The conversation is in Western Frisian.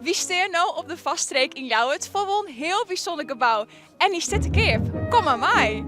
Wy stean no op de Vaststreek yn Ljouwert foar wol in hiel bysûnder gebou. En dy stiet te keap. Kom mar mei!